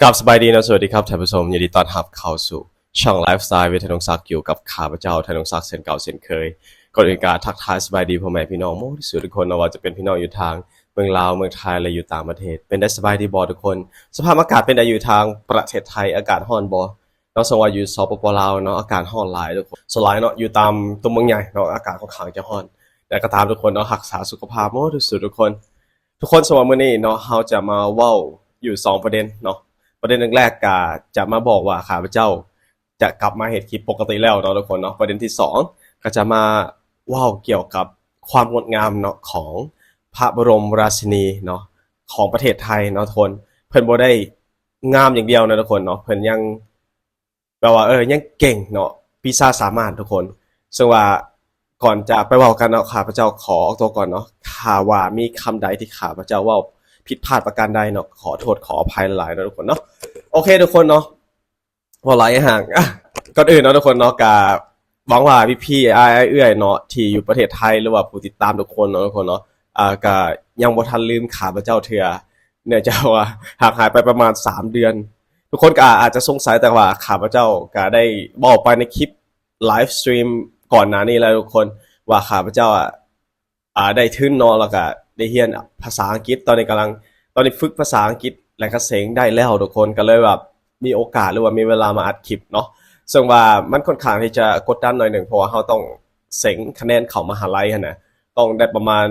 กราบสบายดีเนาะ สวัสดีครับท่านผู้ชม ยินดีต้อนรับเข้าสู่ช่องไลฟ์สไตล์วิทย์ธนงศักดิ์ อยู่กับข้าพเจ้าธนงศักดิ์เช่นเก่าเช่นเคย ก่อนอื่นก็ทักทายสบายดีพ่อแม่พี่น้องหมู่สู่ทุกคนเนาะ ว่าจะเป็นพี่น้องอยู่ทางเมืองลาว เมืองไทย และอยู่ต่างประเทศ เป็นได้สบายดีบ่ทุกคน สภาพอากาศเป็นได้อยู่ทางประเทศไทย อากาศร้อนบ่เนาะ ส่วนว่าอยู่ สปป ลาวเนาะ อากาศร้อนหลายทุกคน ส่วนหลายเนาะ อยู่ตามตัวเมืองใหญ่เนาะ อากาศค่อนข้างจะร้อน แต่ก็ตามทุกคนเนาะ รักษาสุขภาพหมู่สู่ทุกคน ทุกคน สำหรับมื้อนี้เนาะ เฮาจะมาเว้าอยู่สองประเด็นเนาะ ประเด็นแรกๆ ก็จะมาบอกว่าข้าพเจ้าจะกลับมาเฮ็ดคลิปปกติแล้วเนาะทุกคนเนาะ ประเด็นที่สองก็จะมาเว้าเกี่ยวกับความงดงามเนาะ ของพระบรมราชินีเนาะ ของประเทศไทยเนาะทุกคน เพิ่นบ่ได้งามอย่างเดียวนะทุกคนเนาะ เพิ่นยัง แบบว่า เออ ยังเก่งเนาะ ปีชาสามารถทุกคน ซึ่งว่าก่อนจะไปเว้ากันเนาะ ข้าพเจ้าขอออกตัวก่อนเนาะ ถ้าว่ามีคำใดที่ข้าพเจ้าเว้าผิดพลาดประการใดเนาะ ขอโทษขออภัยหลายๆ เนาะทุกคนเนาะ โอเคทุกคนเนาะ เว้าหลายห่าง อ่ะ ก่อนอื่นเนาะทุกคนเนาะ ก็หวังว่าพี่ๆ อ้ายๆ เอื้อยๆ เนาะ ที่อยู่ประเทศไทย หรือว่าผู้ติดตามทุกคนเนาะทุกคนเนาะ อ่า ก็ยังบ่ทันลืมข้าพเจ้าเทื่อ เนื่องจากว่าห่างหายไปประมาณสามเดือน ทุกคนก็อาจจะสงสัย แต่ว่าข้าพเจ้าก็ได้บอกไปในคลิปไลฟ์สตรีมก่อนหน้านี้แล้วทุกคน ว่าข้าพเจ้าอะ อ่า ได้ทุนเนาะ แล้วก็ได้เรียนภาษาอังกฤษ ตอนนี้กำลัง ตอนนี้ฝึกภาษาอังกฤษ และก็เสียงได้แล้วทุกคน ก็เลยแบบมีโอกาส หรือว่ามีเวลามาอัดคลิปเนาะ ซึ่งว่ามันค่อนข้างที่จะกดดันหน่อยหนึ่ง เพราะว่าเราต้องเสียงคะแนนเข้ามหาลัยหั้นนะ ต้องได้ประมาณ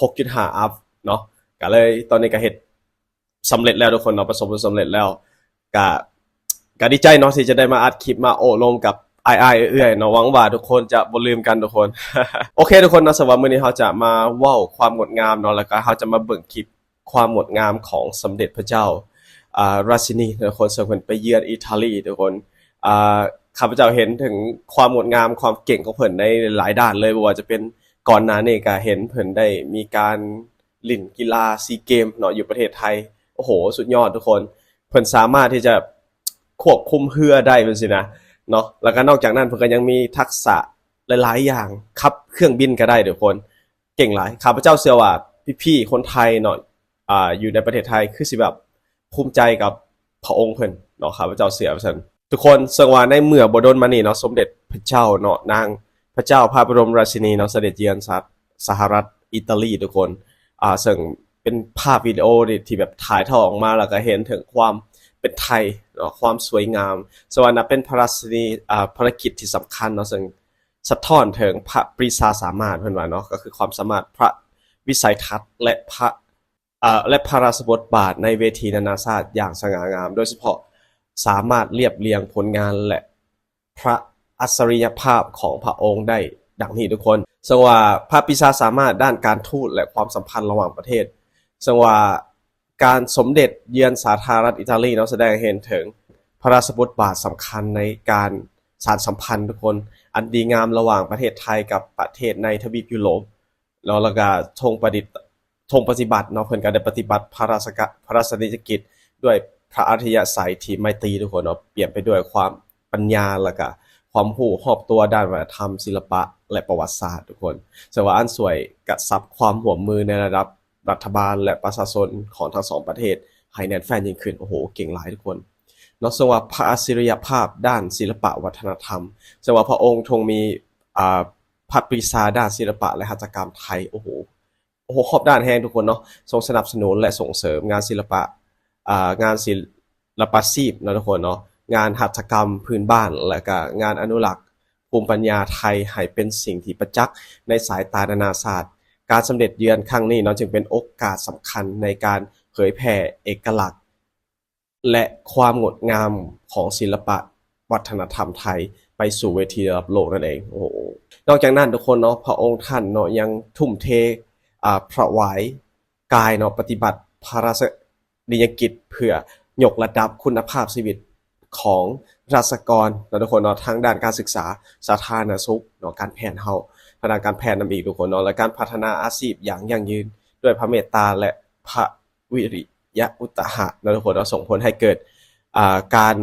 หกจุดห้า อัพเนาะ ก็เลยตอนนี้ก็เฮ็ด สำเร็จแล้วทุกคนเนาะ ประสบผลสำเร็จแล้ว กะ กะดีใจเนาะ ที่จะได้มาอัดคลิป มาโอ้ลมกับอ้ายๆ เอื้อยๆ เนาะ หวังว่าทุกคนจะบ่ลืมกันทุกคน โอเคทุกคนเนาะ สำหรับมื้อนี้เราจะมาเว้าความงดงามเนาะ แล้วก็เราจะมาเบิ่งคลิปความงดงามของสมเด็จพระเจ้า อ่า ราชินีทุกคน ซึ่งเพิ่นไปเยือนอิตาลีทุกคน อ่า ข้าพเจ้าเห็นถึงความงดงาม ความเก่งของเพิ่นในหลายด้านเลย บ่ว่าจะเป็นก่อนหน้านี้ก็เห็นเพิ่นได้มีการ หลิ้นกีฬาซีเกมเนาะ อยู่ประเทศไทย โอ้โห สุดยอดทุกคน เพิ่นสามารถที่จะควบคุมเฮือได้จั่งซี้นะเนาะ แล้วก็นอกจากนั้นเพิ่นก็ยังมีทักษะหลายๆ อย่าง ขับเครื่องบินก็ได้ทุกคน เก่งหลาย ข้าพเจ้าเชื่อว่าพี่ๆ คนไทยเนาะ อ่า อยู่ในประเทศไทยคือสิแบบภูมิใจกับพระองค์เพิ่นเนาะ ข้าพเจ้าเชื่อว่าซั่น ทุกคน ซึ่งว่าในเมื่อบ่ดนมานี้เนาะ สมเด็จพระเจ้าเนาะ นาง พระเจ้าพระบรมราชินีเนาะ เสด็จเยือนสห- สหรัฐอิตาลีทุกคน อ่า ซึ่งเป็นภาพวิดีโอที่ ที่แบบถ่ายทอดออกมา แล้วก็เห็นถึงความเป็นไทยเนาะ ความสวยงาม ซึ่งว่านับเป็นพระราชินี อ่า ภารกิจที่สำคัญเนาะ ซึ่งสะท้อนถึงพระปรีชาสามารถ เพิ่นว่าเนาะ ก็คือความสามารถ พระวิสัยทัศน์ และพระ เอ่อ และพระราชบทบาทในเวทีนานาชาติอย่างสง่างาม โดยเฉพาะสามารถเรียบเรียงผลงานและพระอัจฉริยภาพของพระองค์ได้ดังนี้ทุกคน ซึ่งว่าพระปรีชาสามารถด้านการทูตและความสัมพันธ์ระหว่างประเทศ ซึ่งว่าการสมเด็จเยือนสาธารณรัฐอิตาลีเนาะ แสดงให้เห็นถึงพระราชบทบาทสำคัญในการสานสัมพันธ์ทุกคน อันดีงามระหว่างประเทศไทยกับประเทศในทวีปยุโรป เนาะ แล้วก็ทรงประดิษ- ทรงปฏิบัติเนาะ เพิ่นก็ได้ปฏิบัติพระราชกะ- พระราชกรณียกิจด้วยพระอัธยาศัยที่ไมตรีทุกคนเนาะ เปี่ยมไปด้วยความปัญญา แล้วก็ความรู้รอบตัวด้านวัฒนธรรม ศิลปะ และประวัติศาสตร์ทุกคน ซึ่งว่าอันช่วยกระชับความร่วมมือในระดับรัฐบาลและประชาชนของทั้งสองประเทศให้แน่นแฟ้นยิ่งขึ้น โอ้โห เก่งหลายทุกคนเนาะ ซึ่งว่าพระอัจฉริยภาพด้านศิลปะวัฒนธรรม ซึ่งว่าพระองค์ทรงมี อ่า พระปรีชาด้านศิลปะและหัตถกรรมไทย โอ้โห โอ้โห ครอบด้านแฮงทุกคนเนาะ ทรงสนับสนุนและส่งเสริมงานศิลปะ อ่า งานศิลปาชีพเนาะทุกคนเนาะ งานหัตถกรรมพื้นบ้าน และก็งานอนุรักษ์ภูมิปัญญาไทยให้เป็นสิ่งที่ประจักษ์ในสายตานานาชาติ การสมเด็จเยือนครั้งนี้เนาะ จึงเป็นโอกาสสำคัญในการเผยแผ่เอกลักษณ์ และความงดงามของศิลปะวัฒนธรรมไทยไปสู่เวทีระดับโลกนั่นเอง โอ้โห นอกจากนั้นทุกคนเนาะ พระองค์ท่านเนาะ ยังทุ่มเท อ่า ถวายกายเนาะ ปฏิบัติพระราชกรณียกิจเพื่อยกระดับคุณภาพชีวิตของราษฎรเนาะทุกคนเนาะ ทางด้านการศึกษา สาธารณสุขเนาะ การแพทย์เฮา ทางด้านการแพทย์นำอีกทุกคนเนาะ และการพัฒนาอาชีพอย่างยั่งยืน ด้วยพระเมตตาและพระ วิริยะอุตสาหะเนาะทุกคนเนาะ ส่งผลให้เกิด อ่า การ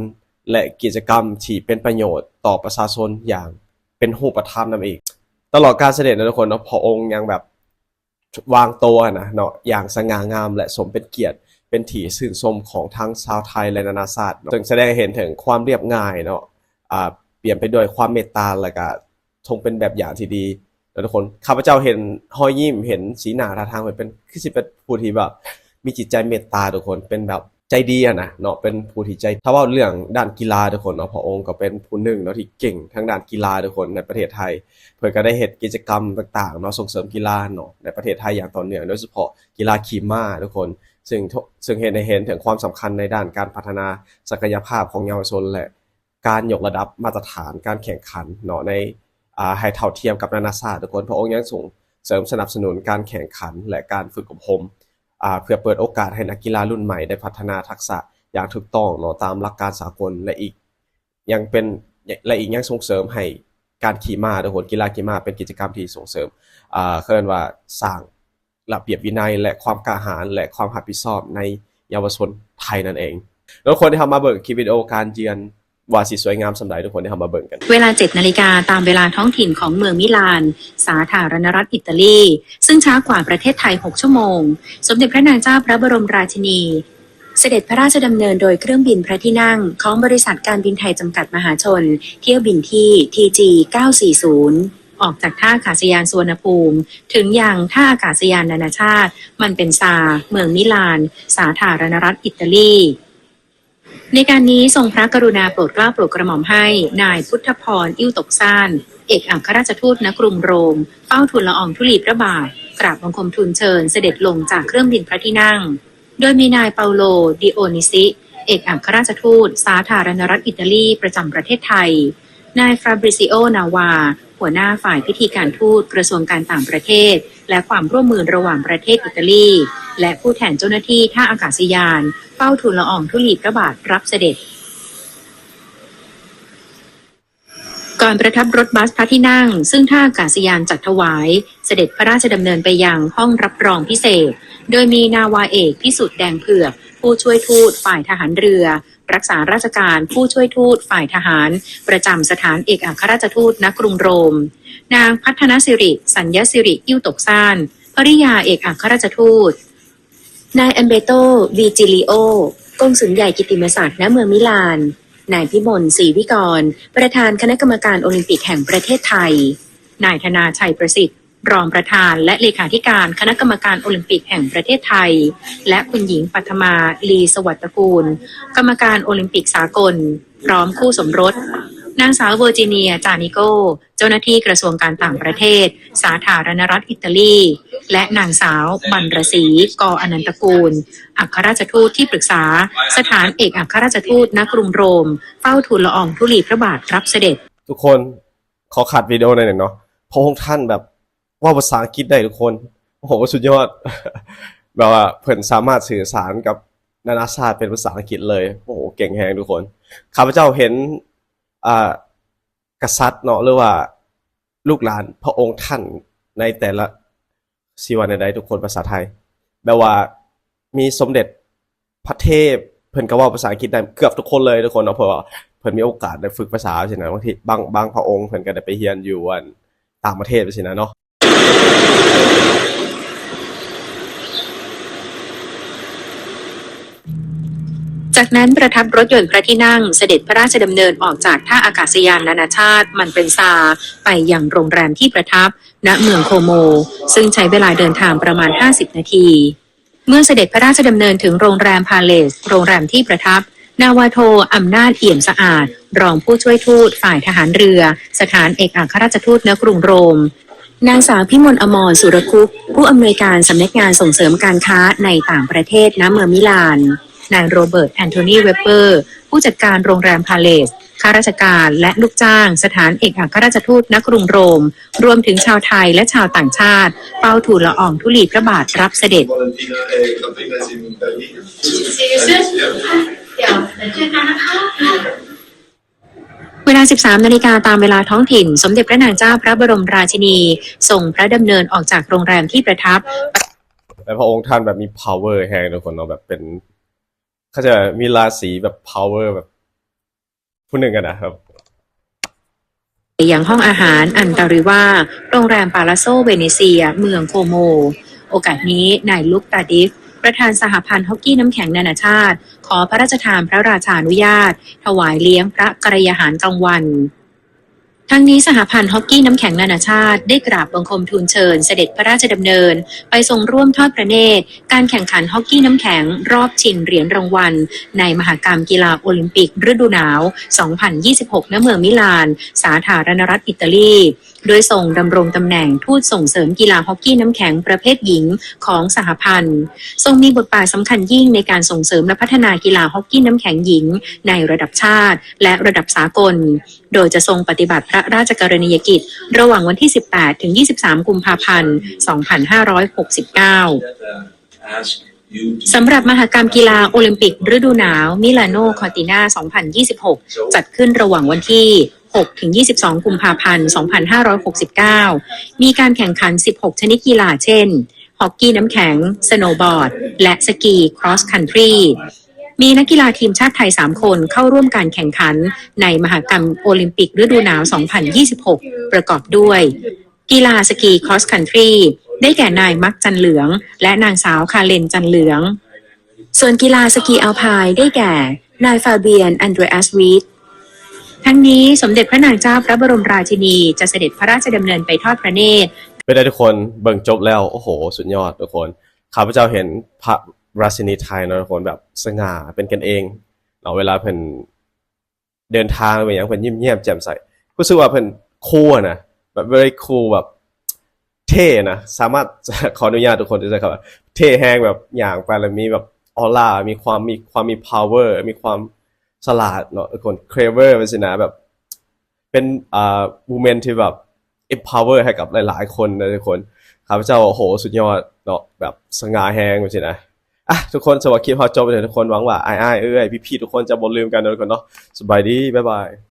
และกิจกรรมที่เป็นประโยชน์ต่อประชาชนอย่างเป็นรูปธรรมนำอีก ตลอดการเสด็จเนาะทุกคนเนาะ พระองค์ยังแบบวางตัวนะเนาะ อย่างสง่างามและสมเป็นเกียรติ ເປັນທີ່ຊື່ນຊົມຂອງທັງຊາວໄທ ແລະ ນານາຊາດເນາະ ເຊິ່ງສະແດງໃຫ້ເຫັນເຖິງຄວາມລຽບງ່າຍເນາະ ອ່າ ປ່ຽນໄປດ້ວຍຄວາມເມດຕາ ແລະ ກະຊົງເປັນແບບຢ່າງທີ່ດີເນາະທຸກຄົນ. ຂ້າພະເຈົ້າເຫັນຮອຍຍິ້ມ ເຫັນສີໜ້າທ່າທາງ ເພິ່ນເປັນ ຄືຊິເປັນຜູ້ທີ່ແບບມີຈິດໃຈເມດຕາທຸກຄົນ ເປັນແບບ ໃຈດີຫັ້ນນະເນາະ ເປັນຜູ້ທີ່ໃຈ ຖ້າເວົ້າເລື່ອງດ້ານກິລາທຸກຄົນເນາະ ພະອົງກໍເປັນຜູ້ໜຶ່ງເນາະທີ່ເກັ່ງທາງດ້ານກິລາທຸກຄົນໃນປະເທດໄທ. ເພິ່ນກໍໄດ້ເຮັດກິດຈະກຳຕ່າງໆເນາະ ສົ່ງເສີມກິລາເນາະໃນປະເທດໄທຢ່າງຕໍ່ເນື່ອງ ໂດຍສະເພາະກິລາຂີ່ມ້າທຸກຄົນ ເຊິ່ງ ເຊິ່ງເຮັດໃຫ້ເຫັນເຖິງຄວາມສຳຄັນໃນດ້ານການພັດທະນາສັກກະຍະພາບຂອງເຍົາວະຊົນ ແລະ ການຍົກລະດັບມາດຕະຖານການແຂ່ງຂັນເນາະ ໃນ ອ່າ ໃຫ້ເທົ່າທຽມກັບນານາຊາດທຸກຄົນ. ພະອົງຍັງສົ່ງເສີມສະໜັບສະໜູນການແຂ່ງຂັນ ແລະ ການຝຶກອົບຮົມ ອ່າ ເພື່ອເປີດໂອກາດໃຫ້ນັກກິລາລຸ້ນໃໝ່ໄດ້ພັດທະນາທັກສະຢ່າງຖືກຕ້ອງເນາະ ຕາມຫຼັກການສາກົນ ແລະ ອີກຍັງເປັນ ແລະ ອີກຍັງສົ່ງເສີມໃຫ້ການຂີ່ມ້າທຸກຄົນ ກິລາຂີ່ມ້າເປັນກິດຈະກຳທີ່ສົ່ງເສີມ ອ່າ ເອີ້ນວ່າສ້າງ ລະບຽບວິໄນ ແລະ ຄວາມກ້າຫານ ແລະ ຄວາມຮັບຜິດຊອບໃນເຍົາວະຊົນໄທນັ້ນເອງ. ແລ້ວຄົນທີ່ເຮົາມາເບິ່ງຄລິບວິດີໂອການເຢືອນ ວ່າຊິສວຍງາມສ່ຳໃດ ທຸກຄົນທີ່ເຮົາມາເບິ່ງກັນ. ເວລາ ເຈັດ ນາລິກາ ຕາມເວລາທ້ອງຖິ່ນຂອງເມືອງມິລານ ສາທາລະນະລັດອິດຕາລີ ເຊິ່ງຊ້າກວ່າປະເທດໄທ ຫົກ ຊົ່ວໂມງ, ສົມເດັດພະນາງເຈົ້າພະບະລົມລາຊິນີ ເສດັດພະລາຊະດຳເນີນໂດຍເຄື່ອງບິນພະທີ່ນັ່ງຂອງບໍລິສັດການບິນໄທຈຳກັດມະຫາຊົນ ຖ້ຽວບິນທີ ທີຈີ ເກົ້າສີ່ສູນ ອອກຈາກທ່າອາກາສະຍານສຸວັນນະພູມ ເຖິງຍັງທ່າອາກາສະຍານນານາຊາດ ມັນເປັນຊາ ເມືອງມິລານ ສາທາລະນະລັດອິດຕາລີ. ໃນການນີ້ ຊົງພະກະລຸນາໂປດເກົ້າໂປດກະໝ່ອມໃຫ້ນາຍ ພຸດທະພອນ ອິ້ວຕົກຊານ ເອກອັກຄະລາຊະທູດ ນະກຸງໂຣມ ເຝົ້າທູນລະອອງທຸລີພະບາດ ກາບບັງຄົມທູນເຊີນສະເດັດລົງຈາກເຄື່ອງບິນພະທີ່ນັ່ງ ໂດຍມີນາຍ ເປົາໂລ ດິໂອນິຊິ ເອກອັກຄະລາຊະທູດສາທາລະນະລັດອິຕາລີປະຈຳປະເທດໄທ, ນາຍ ຟາບຣິຊິໂອ ນາວາ ຫົວໜ້າຝ່າຍພິທີການທູດ ກະຊວງການຕ່າງປະເທດ ແລະ ຄວາມຮ່ວມມືລະຫວ່າງປະເທດອິຕາລີ ແລະ ຜູ້ແທນເຈົ້າໜ້າທີ່ທ່າອາກາສະຍານ ເຝົ້າທູນລະອອງທຸລີພະບາດຮັບສະເດັດ. ກ່ອນປະທັບລົດບັສພະທີ່ນັ່ງ ຊຶ່ງທ່າອາກາສະຍານຈັດຖວາຍ, ສະເດັດພະລາຊະດຳເນີນໄປຍັງຫ້ອງຮັບຮອງພິເສດ ໂດຍມີນາວາເອກ ພິສຸດ ແດງເຜືອກ ຜູ້ຊ່ວຍທູດຝ່າຍທະຫານເຮືອ, ລັກສາລາຊະການຜູ້ຊ່ວຍທູດຝ່າຍທະຫານ ປະຈຳສະຖານເອກອັກຄະລາຊະທູດ ນະກຸງໂຣມ, ນາງ ພັດທະນະສິລິ ສັນຍະສິລິ ອິ້ວຕົກຊານ ພະລິຍາເອກອັກຄະລາຊະທູດ, ນາຍ ແອມເບໂຕ ວີຈິລິໂອ ກົງສຸນໃຫຍ່ກິດຕິມະສັກ ນະເມືອງມິລານ, ນາຍ ພິມົນ ສີວິກອນ ປະທານຄະນະກຳມະການໂອລິມປິກແຫ່ງປະເທດໄທ, ນາຍ ທະນາໄຊ ປະສິດ ຮອງປະທານ ແລະ ເລຂາທິການຄະນະກຳມະການໂອລິມປິກແຫ່ງປະເທດໄທ ແລະ ຄຸນຍິງ ປັດຖະມາ ລີ ສະຫວັດຕະກູນ ກຳມະການໂອລິມປິກສາກົນ ພ້ອມຄູ່ສົມລົດ, ນາງສາວ ເວີຈິເນຍ ຈານິໂກ ເຈົ້າໜ້າທີ່ກະຊວງການຕ່າງປະເທດ ສາທາລະນະລັດອິຕາລີ ແລະ ນາງສາວ ບັນຣະສີ ກໍອະນັນຕະກູນ ອັກຄະລາຊະທູດທີ່ປຶກສາສະຖານເອກອັກຄະລາຊະທູດ ນະກຸງໂຣມ ເຝົ້າທູນລະອອງທຸລີພະບາດຮັບສະເດັດ. ທຸກຄົນ ຂໍຂັດວິດີໂອໜ້ອຍໜຶ່ງເນາະ ພະອົງທ່ານແບບເວົ້າພາສາອັງກິດໄດ້ທຸກຄົນ ໂອ້ໂຫ ສຸດຍອດ ແບບວ່າເພິ່ນສາມາດສື່ສານກັບນານາຊາດເປັນພາສາອັງກິດເລີຍ ໂອ້ໂຫ ເກັ່ງແຮງທຸກຄົນ. ຂ້າພະເຈົ້າເຫັນ ອ່າ ກະສັດເນາະ ຫຼືວ່າລູກຫຼານພະອົງທ່ານໃນແຕ່ລະ ຊິວ່າແນວໃດທຸກຄົນ ພາສາໄທ ແບບວ່າມີສົມເດັດພະເທບ ເພິ່ນກໍເວົ້າພາສາອັງກິດໄດ້ເກືອບທຸກຄົນເລີຍທຸກຄົນເນາະ ເພາະວ່າເພິ່ນມີໂອກາດໄດ້ຝຶກພາສາຊີ້ນະ ບາງທີ ບາງ ບາງພະອົງເພິ່ນກໍໄດ້ໄປຮຽນຢູ່ ອັນ ຕ່າງປະເທດຊີ້ນະເນາະ. ຈາກນັ້ນປະທັບລົດຍົນພະທີ່ນັ່ງ ສະເດັດພະລາຊະດຳເນີນອອກຈາກທ່າອາກາສະຍານນານາຊາດມັນເປັນຊາ ໄປຍັງໂຮງແຮມທີ່ປະທັບ ນະເມືອງໂຄໂມ ຊຶ່ງໃຊ້ເວລາເດີນທາງປະມານຫ້າສິບນາທີ. ເມື່ອສະເດັດພະລາຊະດຳເນີນເຖິງໂຮງແຮມພາເລສ ໂຮງແຮມທີ່ປະທັບ ນາວາໂທ ອຳນາດ ອຽມສະອາດ ຮອງຜູ້ຊ່ວຍທູດຝ່າຍທະຫານເຮືອ ສະຖານເອກອັກຄະລາຊະທູດນະກຸງໂຣມ, ນາງສາວ ພິມົນ ອະມອນ ສຸຣະຄຸບ ຜູ້ອຳນວຍການສຳນັກງານສົ່ງເສີມການຄ້າໃນຕ່າງປະເທດ ນະເມືອງມິລານ, ນາຍ ໂຣເບີດ ແອນໂທນີ ເວັບເບີ ຜູ້ຈັດການໂຮງແຮມພາເລສ, ຂ້າລາຊະການ ແລະ ລູກຈ້າງສະຖານເອກອັກຄະລາຊະທູດນະກຸງໂຣມ, ລວມເຖິງຊາວໄທ ແລະ ຊາວຕ່າງຊາດ ເຝົ້າທູນລະອອງທຸລີພະບາດຮັບສະເດັດ. ເວລາ ສິບສາມນາລິກາ ຕາມເວລາທ້ອງຖິ່ນ, ສົມເດັດພະນາງເຈົ້າພະບະລົມລາຊິນີ ຊົງພະດຳເນີນອອກຈາກໂຮງແຮມທີ່ປະທັບ. ແລະ ພະອົງທ່ານແບບມີພາວເວີແຮງທຸກຄົນເນາະ, ແບບເປັນ ເຂົາຈະມີລາສີແບບພາວເວີແບບຜູ້ໜຶ່ງຫັ້ນນະຄັບ. ໄປຍັງຫ້ອງອາຫານອັນຕາຣິວາ ໂຮງແຮມປາລາໂຊ ເວເນເຊຍ ເມືອງໂຄໂມ. ໂອກາດນີ້ ນາຍ ລຸກ ຕາດິຟ ປະທານສະຫະພັນຮອກກີ້ນ້ຳແຂງນານາຊາດ ຂໍພະລາຊະທານພະລາຊາອະນຸຍາດ ຖວາຍລ້ຽງພະກະລະຍາຫານກາງວັນ. ທັງນີ້ ສະຫະພັນຮອກກີ້ນ້ຳແຂງນານາຊາດ ໄດ້ກາບບັງຄົມທູນເຊີນສະເດັດພະລາຊະດຳເນີນ ໄປຊົງຮ່ວມທອດພະເນດ ການແຂ່ງຂັນຮອກກີ້ນ້ຳແຂງ ຮອບຊິງຫຼຽນລາງວັນ ໃນມະຫະກຳກິລາໂອລິມປິກລະດູໜາວ ສອງພັນຊາວຫົກ ນະເມືອງມິລານ ສາທາລະນະລັດອິຕາລີ ໂດຍຊົງດຳລົງຕຳແໜ່ງທູດສົ່ງເສີມກິລາຮອກກີ້ນ້ຳແຂງປະເພດຍິງ ຂອງສະຫະພັນ, ຊົງມີບົດບາດສຳຄັນຍິ່ງໃນການສົ່ງເສີມ ແລະ ພັດທະນາກິລາຮອກກີ້ນ້ຳແຂງຍິງ ໃນລະດັບຊາດ ແລະ ລະດັບສາກົນ, ໂດຍຈະຊົງປະຕິບັດພະລາຊະກະລະນີຍະກິດ ລະຫວ່າງວັນທີສິບແປດ ເຖິງ ຊາວສາມ ກຸມພາພັນ ສອງພັນຫ້າຮ້ອຍຫົກສິບເກົ້າ. ສຳລັບມະຫະກຳກິລາໂອລິມປິກລະດູໜາວ ມິລາໂນ ຄໍຕິນາ ສອງພັນຊາວຫົກ ຈັດຂຶ້ນລະຫວ່າງວັນທີຫົກ ເຖິງ ຊາວສອງ ກຸມພາພັນ ສອງພັນຫ້າຮ້ອຍຫົກສິບເກົ້າ ມີການແຂ່ງຂັນສິບຫົກຊະນິດກິລາ ເຊັ່ນ ຮອກກີ້ນ້ຳແຂງ, ສະໂນບອດ ແລະ ສະກີຄຣອສຄັນທຣີ. ມີນັກກິລາທີມຊາດໄທສາມຄົນເຂົ້າຮ່ວມການແຂ່ງຂັນໃນມະຫະກຳໂອລິມປິກລະດູໜາວ ສອງພັນຊາວຫົກ ປະກອບດ້ວຍ ກິລາສະກີຄຣອສຄັນທຣີ ໄດ້ແກ່ນາຍ ມັກ ຈັນເຫຼືອງ ແລະ ນາງສາວ ຄາເລນ ຈັນເຫຼືອງ. ສ່ວນກິລາສະກີອັລພາຍ ໄດ້ແກ່ ນາຍ ຟາບຽນ ອັນເດຣອັສ ວີດ. ທັງນີ້ ສົມເດັດພະນາງເຈົ້າພະບລົມລາຊິນີ ຈະສະເດັດພະລາຊະດຳເນີນໄປທອດພະເນດ. ເປັນໃດທຸກຄົນ ເບິ່ງຈົບແລ້ວ ໂອ້ໂຫ ສຸດຍອດທຸກຄົນ. ຂ້າພະເຈົ້າເຫັນພະລາຊິນີໄທເນາະທຸກຄົນ ແບບສະຫງ່າ ເປັນກັນເອງເນາະ ເວລາເພິ່ນເດີນທາງ ເປັນຫຍັງ ເພິ່ນຍິ້ມແຍ້ມແຈ່ມໃສ ຮູ້ສຶກວ່າເພິ່ນຄູນະ ແບບ very cool ແບບເທ່ນະ ສາມາດ ຂໍອະນຸຍາດທຸກຄົນທີ່ໃຊ້ຄຳວ່າເທ່ແຮງ ແບບຍ່າງໄປແລ້ວມີແບບອອລາ ມີຄວາມ ມີຄວາມມີ power ມີຄວາມສະຫຼາດເນາະທຸກຄົນ clever ຈັ່ງຊີ້ນະ ແບບເປັນ ອ່າ woman ທີ່ແບບ empower ໃຫ້ກັບຫຼາຍໆຄົນນະທຸກຄົນ. ຂ້າພະເຈົ້າ ໂອ້ໂຫ ສຸດຍອດເນາະ ແບບສະຫງ່າແຮງຈັ່ງຊີ້ນະ. ອ່ະ ທຸກຄົນ ສຳລັບຄລິບເຮົາຈົບໄປແລ້ວທຸກຄົນ ຫວັງວ່າອ້າຍໆ ເອື້ອຍໆ ພີ່ໆ ທຸກຄົນຈະບໍ່ລືມກັນເນາະທຸກຄົນເນາະ. ສະບາຍດີ ບາຍບາຍ.